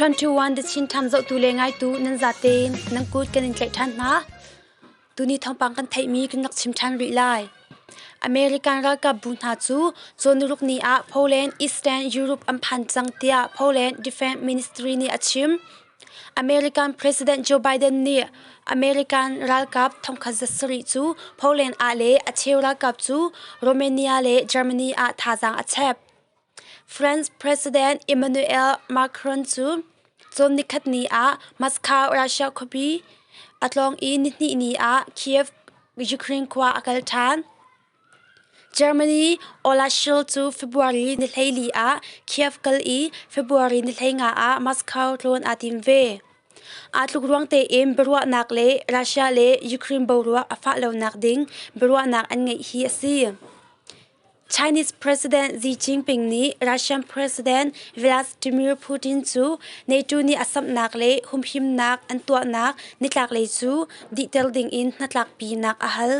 21 The Chin Times zohtu le ngaitu nan zatein nan kut kan in tlaih ṭhan hna. Tuni thawngpang kan theihmi kan rak chim ṭhan rih lai. American ralkap bu hna cu cawnuruk ni ah Poland, Eastern Europe an phan cang tiah Poland Defense Ministry nih a chim. American President Joe Biden nih American ralkap thongkhat 700 cu Poland ah le a cheu ralkap cu Romania le Germany ah thazaang a chep. France President Emmanuel Macron cu cawn nikhat ni ah Moscow, Russia khuapi a tlawng i nihnih ni ah Kiev, Ukraine khua a kal ṭhan. Germany Olaf Scholz cu February ni 14 ah Kiev kal i February ni 15 ah Moscow tlawn aa tim ve. Aa tluk ruang tein biaruahnak le Russia le Ukraine boruak a fah lonak ding biaruahnak an ngeih hi a si. Chinese President Xi Jinping nih Russian President Vladimir Putin cu NATO nih a samhnak le humhimnak an tuahnak nitlaklei cu dihter dingin hnatlakpinak a hal.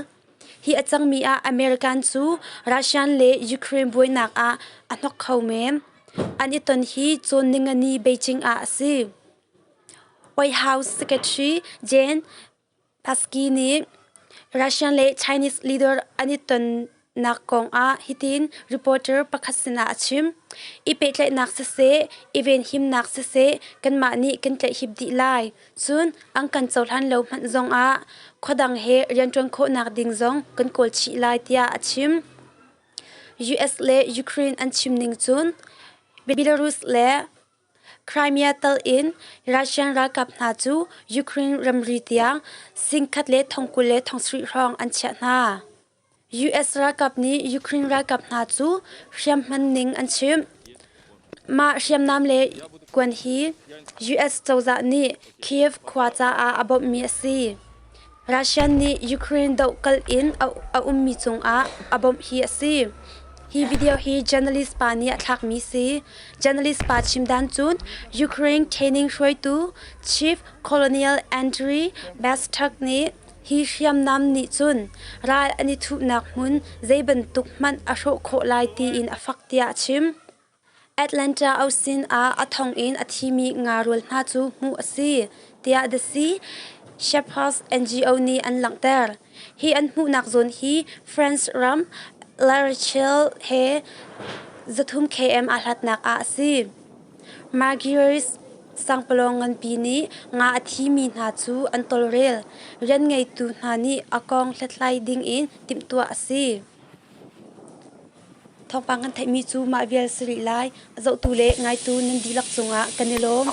Hi a cangmi ah American cu Russian le Ukraine buainak ah a hnok kho men. An i ton hi cawn ningani Beijing ah a si. White House Secretary Jen Psaki nih Russian le Chinese leader an i tonnak kong ah hitin reporter pakhat sinah a chim. I pehtlaihnak siseh, i venhimnak siseh, kanmah nih kan tlaihhip dih lai. Cun an kan cohlan lo hmanh zongah khuadang he rianṭuan khawhnak ding zong kan kawl chih lai tiah a chim. US le Ukraine an chim ning cun Belarus le Crimea tal in Russian ralkap hna cu Ukraine ramri tiang singkhat le thongkul le thongsarih hrawng an chiah hna. US ralkap nih Ukraine ralkap hna cu hriamhman ning an chimh. Mah hriamnam le kuan hi US cozah nih Kyiv khua caah a bawmhmi a si. Russian nih Ukraine dohkalh in a ummi cungah a bawmh hi a si. Hi video hi journalist pa nih a thlakmi si. Journalist pa chim dan cun Ukraine training hruaitu Chief Colonel Andriy Bastak nih hi hriamnam nih cun ral an i thuhnak hmun zei bantuk hmanh a hrawh khawh lai tiin a fak tiah a chim. Atlanta Ocean ah a thong in a thimi ngarual hna cu hmuh a si, tiah The Sea Shepherd NGO nih an langhter. Hi an hmuhnak zawn hi France ram La Rochelle he 300 km aa hlatnak ah a si. Marguerite sangpalawng nganpi nih nga a thimi hna cu an tawlrel. Rian ngeitu hna nih a kong hlathlai dingin timhtuah a si. Thawngpang kan theihmi cu mah vial si rih lai. A zohtu le ngaitu nan dihlak cungah kan i lawm.